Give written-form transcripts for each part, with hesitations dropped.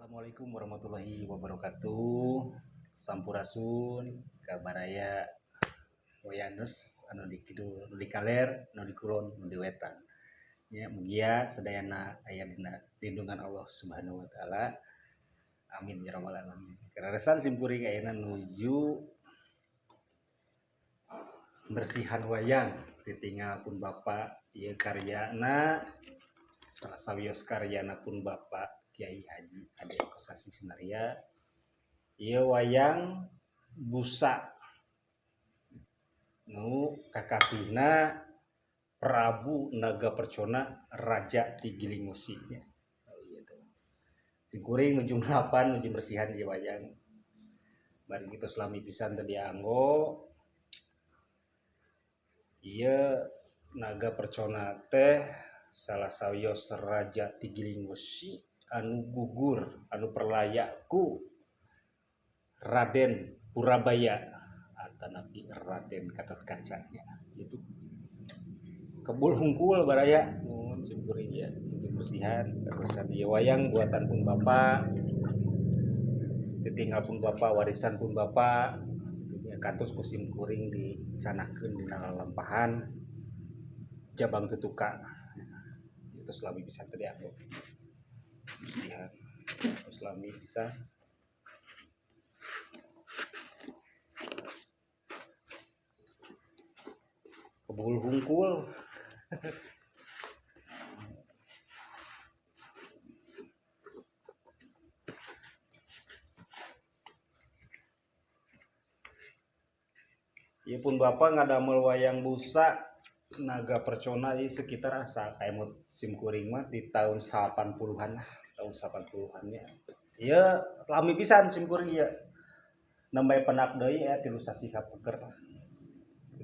Assalamualaikum warahmatullahi wabarakatuh. Sampurasun kabaraya Wayanus anu di kidul, nu di kaler, nu di kulon, nu di wetan. Ya, mugia sadayana aya dina lindungan Allah Subhanahu wa taala. Amin ya rabbal alamin. Kararesan simkuring ayeuna nuju bersihan wayang ditinggal pun Bapak ieu karyana salah sawios karyana pun Bapak Kiai Haji Ade Kosasih Sunarya. Ieu wayang busa nu kakasihna Prabu Naga Percona Raja Tigilingwesi nya. Simkuring nuju ngelapan nuju bersihan ieu wayang. Bari kitu lami pisan teu dianggo. Ieu Naga Percona teh salah sawios Raja Tigilingwesi anu gugur anu perlayaku Raden Purabaya atanapi Raden Gatotkaca nya itu kebul hungkul baraya nuhun simkuring ya nuju bersihan terusan ieu wayang buatan pun Bapak ditinggal pun Bapak warisan pun Bapak ya, kantos ku simkuring dicanakeun dina lalampahan Jabang Tutuka itu selami bisa tadi aku bersihan selami bisa kebul hungkul. Ieu pun Bapak ngadamel wayang busa Naga Percona di sekitar asa kayak simkuring mah di tahun 80-an lah, tahun 80-an nya. Ieu lami pisan simkuring ieu. Nembe penak deui ya 3 sasih kapengker lah.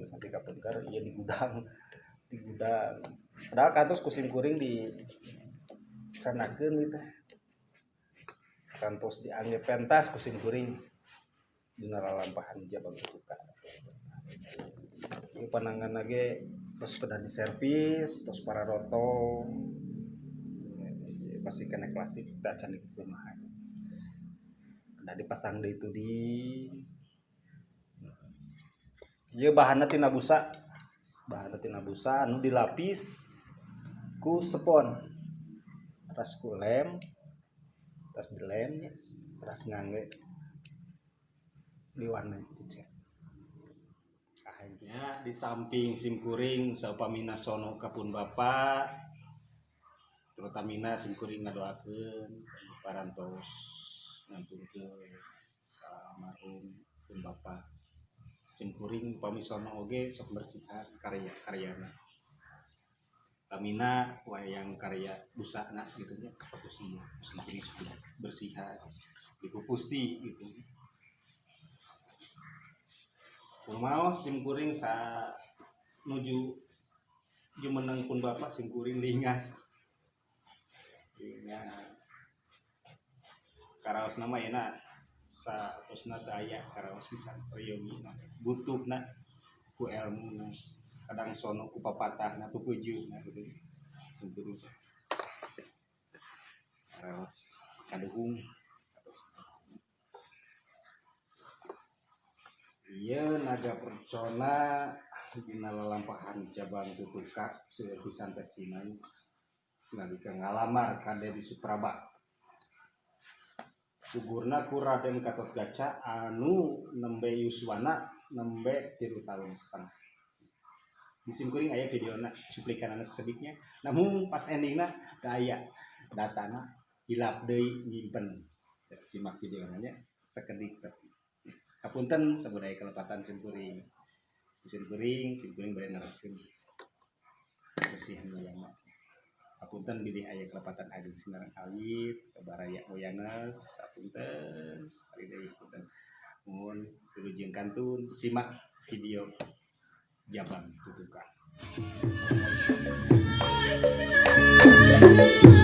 3 sasih kapengker ieu di gudang, di gudang. Padahal kantos ku simkuring di canakeun ieu teh. Kantos diangge pentas ku simkuring dina lalampahan Jabang Tutuka. Ieu panangan ge terus kedah diservis, terus para rotong. Pasti kena klasik tak can dikumaha. Kedah dipasang deui itu di ieu bahanna tina busa. Bahanna tina busa anu dilapis ku sepon. Teras ku lem, teras dilem nya, teras ngangge diwarnai cat. Ya, di samping simkuring saupamina sono kapun Bapak terutamina simkuring ngadoakeun parantos ngantunkeun ka almarhum pun Bapak. Simkuring upami sono oge sok bersihan karya-karyana. Tamina wayang karya busana gitu nya sepatu sia simkuring sok bersihan dipupusti gitu. Kumaos simkuring sa nuju jumeneng pun Bapak simkuring lingas. Lingas. Karaos nama enak sa tosna teu aya karaos pisan riyogina butuhna ku elmuna kadang sono ku papatahna pupujuhna gitu. Simkuring karaos kaduhung. Ieu Naga Percona dina lalampahan Jabang Tutuka seueur pisan versina nalika ngalamar ka Dewi Supraba. Gugurna ku Raden Gatotkaca anu nembe yuswana nembe 3 tahun setengah. Di simkuring aya videona cuplikanana sakediknya, namun pas endingna teu aya datana hilap deui nyimpen. Simak videona nya sakedik tapi. Kapunten sabudaya kelepatan simkuring. Simkuring, simkuring bade neraskeun bersihan wayang. Kapunten bilih aya kelepatan ageng sinaran alit, baraya Wayanes, kapunten sekali deui punten. Muhun wilujeng kantun simak video Jabang Tutuka. Assalamualaikum.